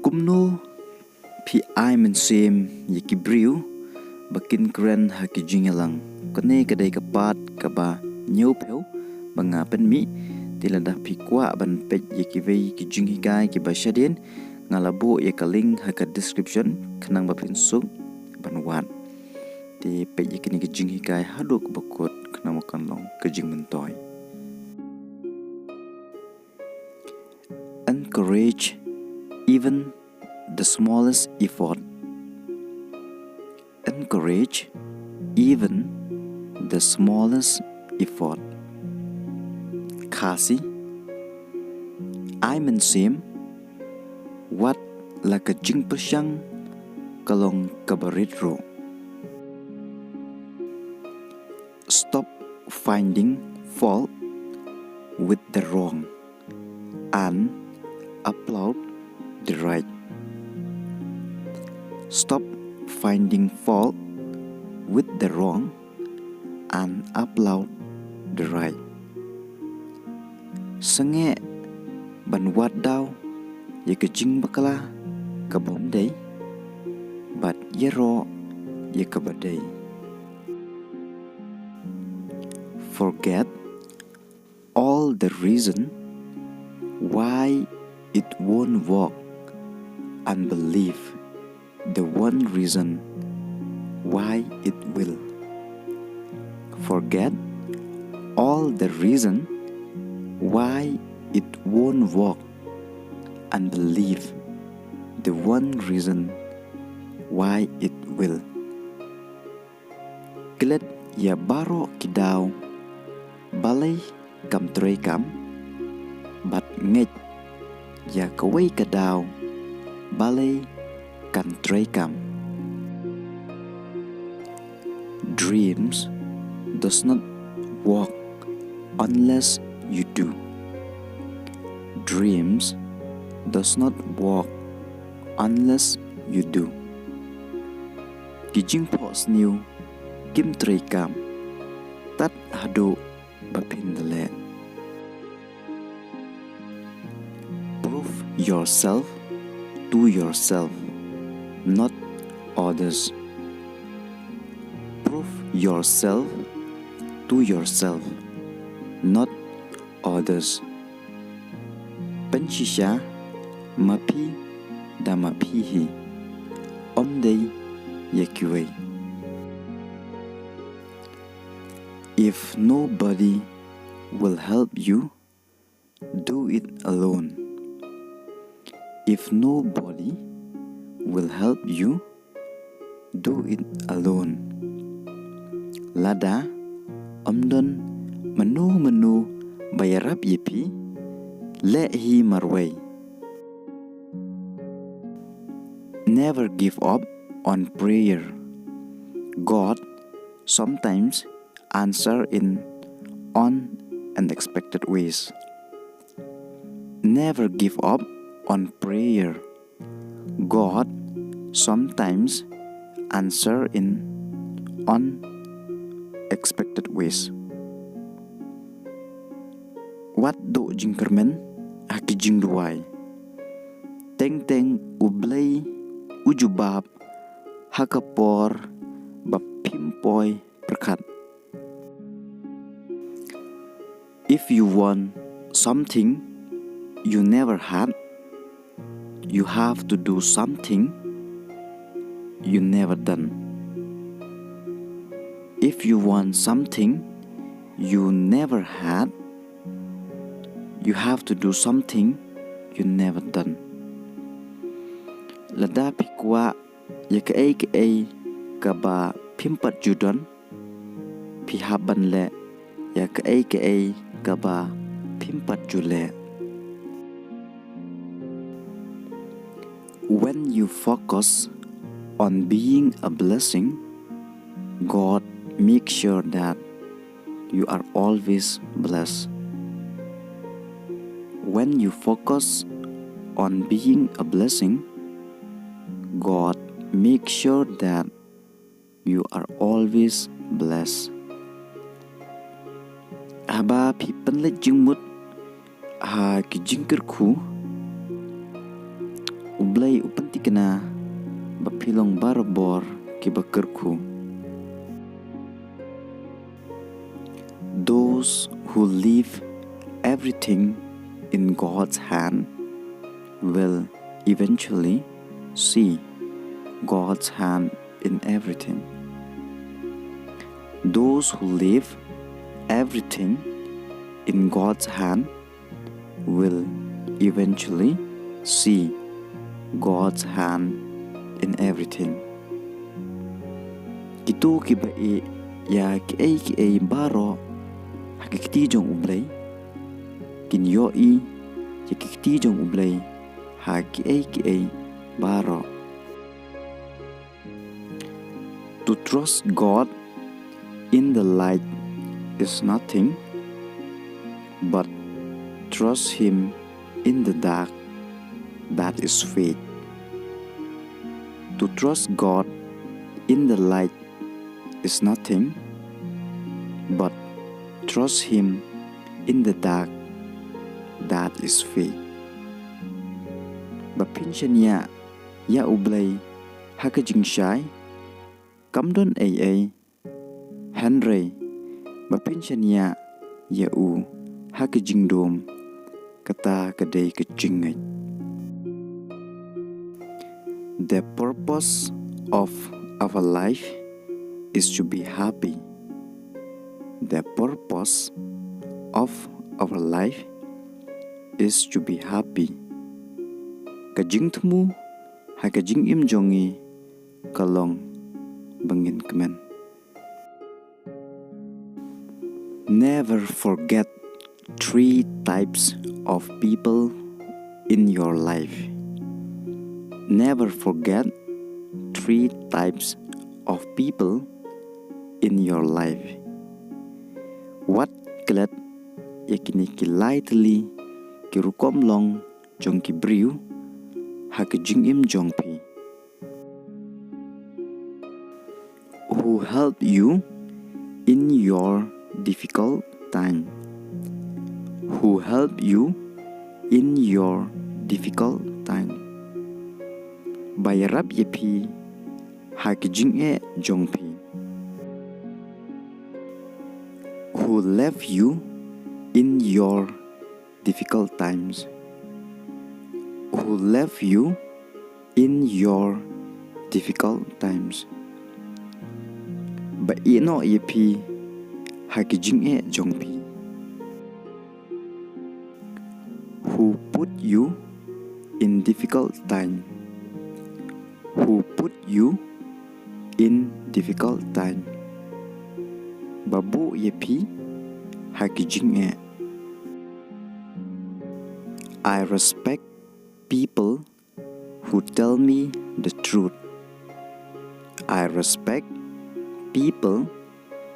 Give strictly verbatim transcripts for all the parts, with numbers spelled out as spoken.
Kumno phi ai mynsiem ïa ki briew ba kin kren ha ki jingïalang? Kane ka dei ka part kaba hynñiewphew ba nga pynmih. Te lada phi kwah ban peit ïa kiwei ki jinghikai kiba shadien, nga la buh ïa ka link ha ka description khnang ba phin suk ban wad. Te peit ïa kine ki jinghikai haduh ba kut khnang ba kan long ka jingmyntoi. Encourage even the smallest effort. Encourage even the smallest effort. Khasi, ai mynsiem wat la ka jingpyrshang ka long kaba rit ruh. Stop finding fault with the wrong and applaud the right. Stop finding fault with the wrong and applaud the right. Sangeh ban wad daw ïa ka jingbakla ka bym dei bad ïaroh ïa kaba dei. Forget all the reason why it won't work and believe the one reason why it will. Forget all the reason why it won't work and believe the one reason why it will. Klet ïa baroh ki daw balei kam treikam, bad ngeit ïa kawei ka daw balei kan treikam. Dreams does not work unless you do. Dreams does not work unless you do. Ki jingphohsniew kim treikam tad haduh ba phin da leh. Prove yourself to yourself, not others. Prove yourself to yourself, not others. Pynshisha ma phi da ma phi hi, ym dei ïa kiwei. If nobody will help you, do it alone. If nobody will help you, do it alone. Lada ym don mynno mynno ba ïarap ïa phi, leh hi marwei. Never give up on prayer. God sometimes answer in unexpected ways. Never give up on prayer. God sometimes answer in unexpected ways. Wat duh jingkyrmen ha ki jingduwai. Teng teng U Blei u jubab ha ka por ba phim poi pyrkhat. If you want something you never had, you have to do something you never done. If you want something you never had, you have to do something you never done. Lada phi kwah ïa kaei kaei kaba phim pat ju don, phi hap ban leh ïa kaei kaei kaba phim pat ju leh. When you focus on being a blessing, God make sure that you are always blessed. When you focus on being a blessing, God make sure that you are always blessed. Haba phi pynleit jingmut ha ki jingkyrkhu, U Blei u pynthikna ba phi long barabor kiba kyrkhu. Those who leave everything in God's hand will eventually see God's hand in everything. Those who leave everything in God's hand will eventually see God's hand in everything. Kito kiba ïeh ïa kiei kiei baroh ha ki kti jong U Blei, kin ïohi ïa ki kti jong U Blei ha kiei kiei baroh. To trust God in the light is nothing, but trust Him in the dark, that is faith. To trust God in the light is nothing, but trust Him in the dark, that is faith. Ba phin shaniah ïa U Blei ha ka jingshai, kam don ei ei, hynrei ba phin shaniah ïa U ha ka jingdum, kata ka dei ka jingngeit. The purpose of our life is to be happy. The purpose of our life is to be happy. Ka jingthmu ha ka jingim jong ngi ka long ba ngin kmen. Never forget three types of people in your life. Never forget three types of people in your life. Wat klet ïa kine ki lai tylli ki rukom long jong ki briew ha ka jingim jong phi. Who help you in your difficult time? Who help you in your difficult time? Ba ïarap ïa phi ha ki jingeh jong phi. Who left you in your difficult times? Who left you in your difficult times? Ba ïehnoh ïa phi ha ki jingeh jong phi. Who put you in difficult time? Who put you in difficult time? Ba buh ïa phi ha ki jingeh. I respect people who tell me the truth. I respect people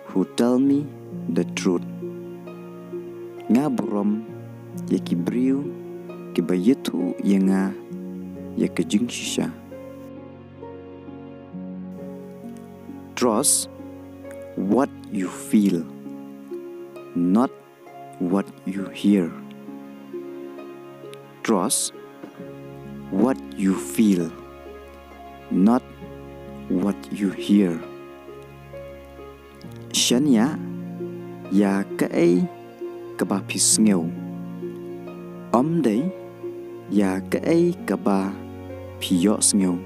who tell me the truth. Nga burom ïa ki briew kiba ïathuh ïa nga ïa ka jingshisha. Trust what you feel, not what you hear. Trust what you feel, not what you hear. Shaniah ïa kaei kaba phi sngew, ym dei ïa kaei kaba phi ïohsngew.